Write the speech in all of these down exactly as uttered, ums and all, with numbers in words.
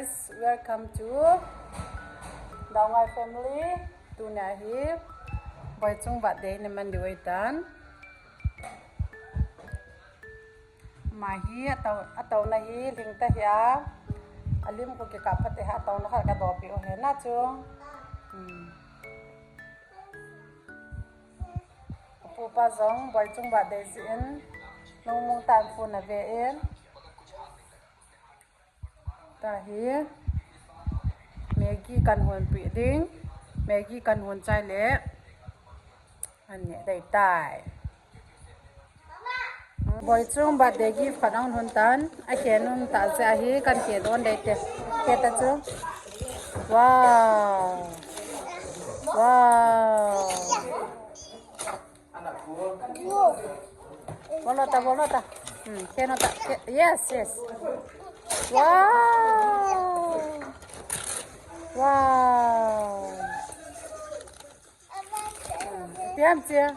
Welcome to Daongai family. Tuni hi Boichung birthday ni man diu ahitan. Ama hi atao, ataona hi lhingta hi a. Alim khu kikap phat e ha, ataona khat kadopi u ahi na chu. Hmm. Apupa jong Boichung birthday jeh in lungmong tah in phone ave in. Tahi Maggi kan hon pi ding. Maggi kan hon chai le. An ne dei tai. Boichung birthday gift khat ahung hon tan. Akhen um tah jeh ahi, kan khen don dei te. Khe ta chu. Wow. Wow. Bol nota, bol nota. Hmm, khe nota. Khe, yes, yes. Wow. Wow. Hmm, piam chia.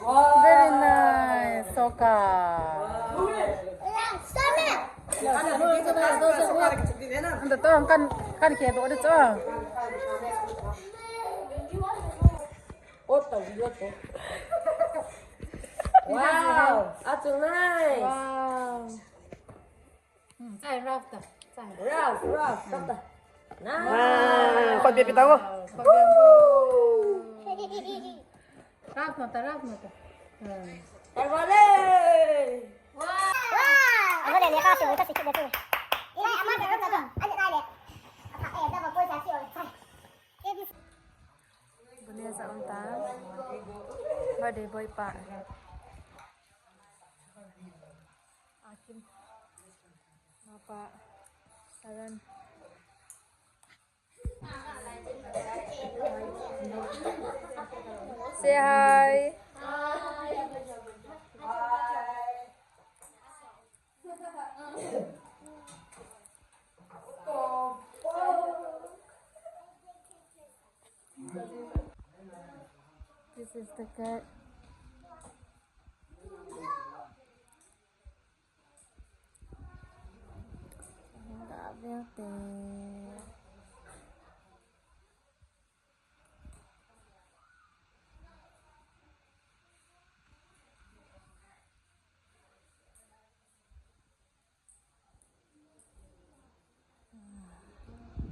Wow. Very nice. Soka. Anda to kan, kan khe do de cho. Wow, achu nice. Wow. Hmm, chai, Ralph ta, chai. Ralph, Ralph, ta, ta. Nice. Wow. Khut beng pi ta mo. Khut beng pi. Ralph nota, Ralph nota. Hmm. Wow. Wow. Ano le, le, kasi, kasi, kasi, kasi. Ina, ama, ano, ano, ano, ano, ano, ano, ano, ano, ano, ano, Bune ja um ta. Birthday boy pa. Akim. Mapa. Saran. Say hi. This is the cat.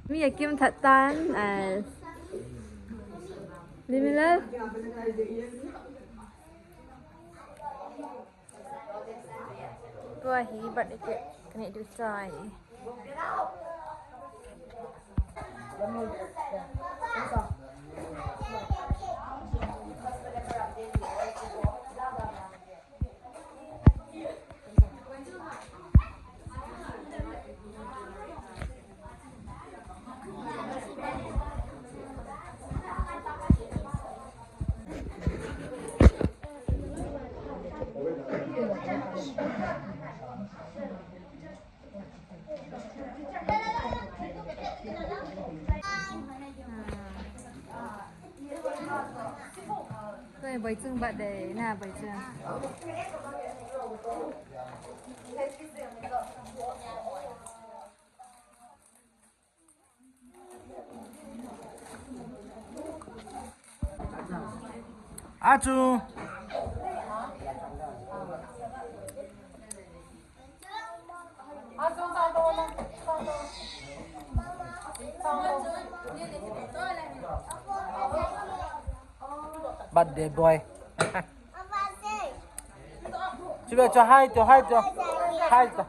Mi akim that tan, ah, Limilal. Tua hi birthday cake kaneh diu chai. Tua hi Boichung birthday na, Boichung. Achu. Birthday boy. Chibai cho, hi cho, hi cho. Hi cho.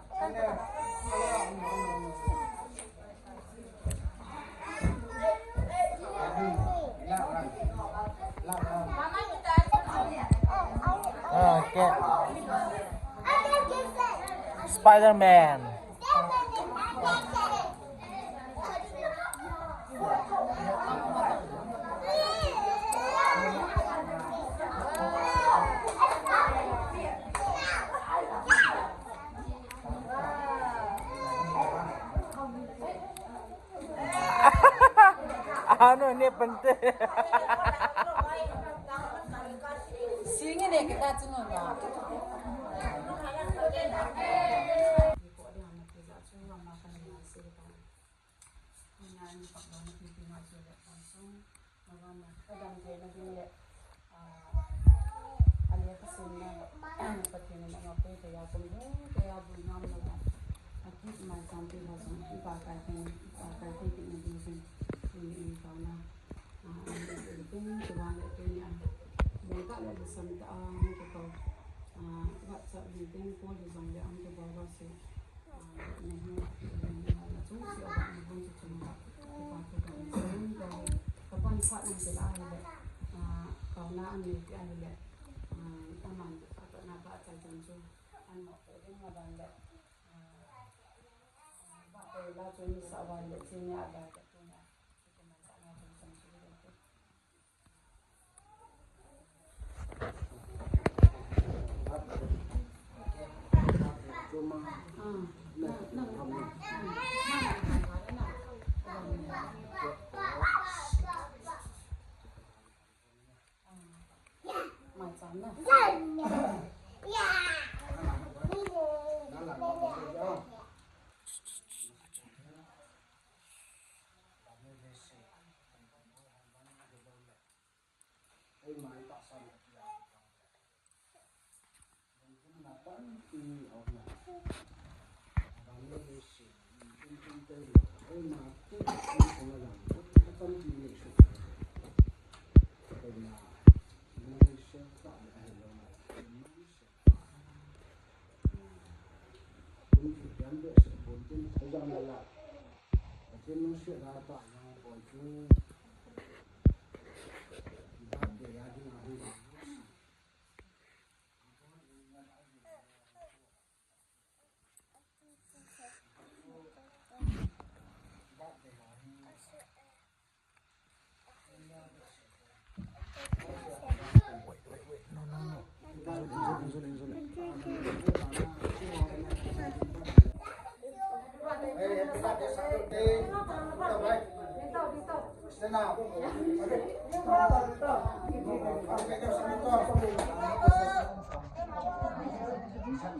Okay. Spider-Man. Ano ne pante. Singi ne kita chunu na. Pathen in ama pui thei a, kum lhung thei a, bui ngam lou a, akit maicham te ho jong ipakai thei, ipakai thei kit na ding jong in, in taona. Ah, in, in, in, tuan le tunia. Bengkah le lusam tah a hung kikou. Ah, WhatsApp hi teng call hi jong le hung kibol bol se. Ah, nei hung, nei hung, na chung si a ba, na hung si chung ba. Kipa thu ka nei chung ka. Ka pan phat nang ti la ahile. Ah, taona anei ti ahile. Ah, aman ka, ka na ba chai chan chu. An mo ko ding ma ban le. Ah, ba ko la chu ni sa ban le chi ni a ba ka tu na.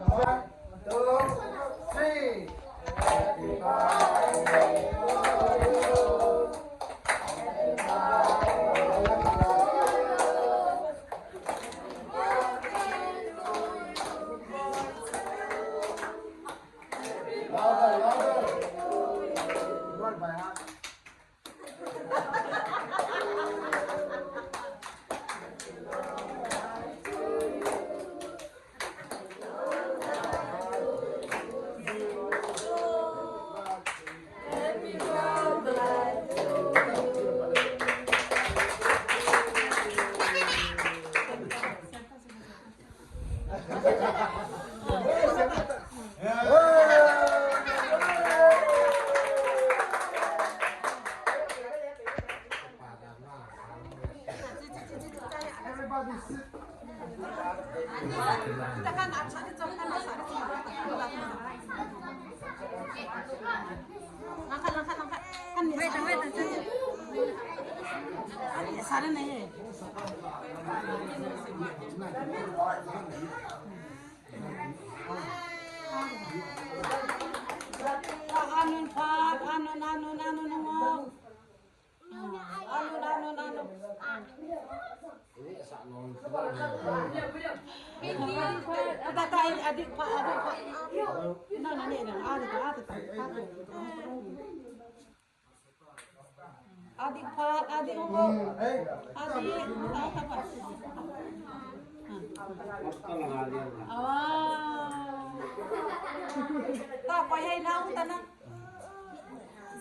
One, two, three. Louder, louder. Good by heart. Everybody sit. Anun phat, anun, anun, anun, anun. Anun, anun, anun. Ata, ata, adik phat, adik phat. Na, na, ni, na, adi, adi, adi. Adik phat, adik ungu. Adik, adik phat. Awa. Ta, pai hai na, ta na.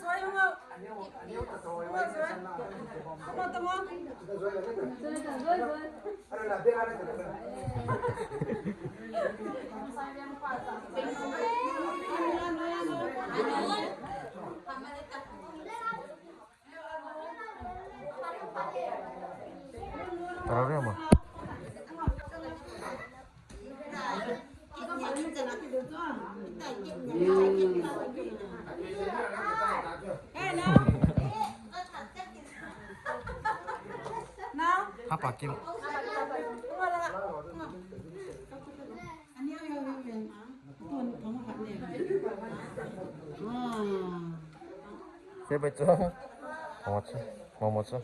Zoi ungu. Ungu zoi. Ungu ta ungu. Tarare ma. Hapa kim. Ke bai chu. Mama chu. Mama chu.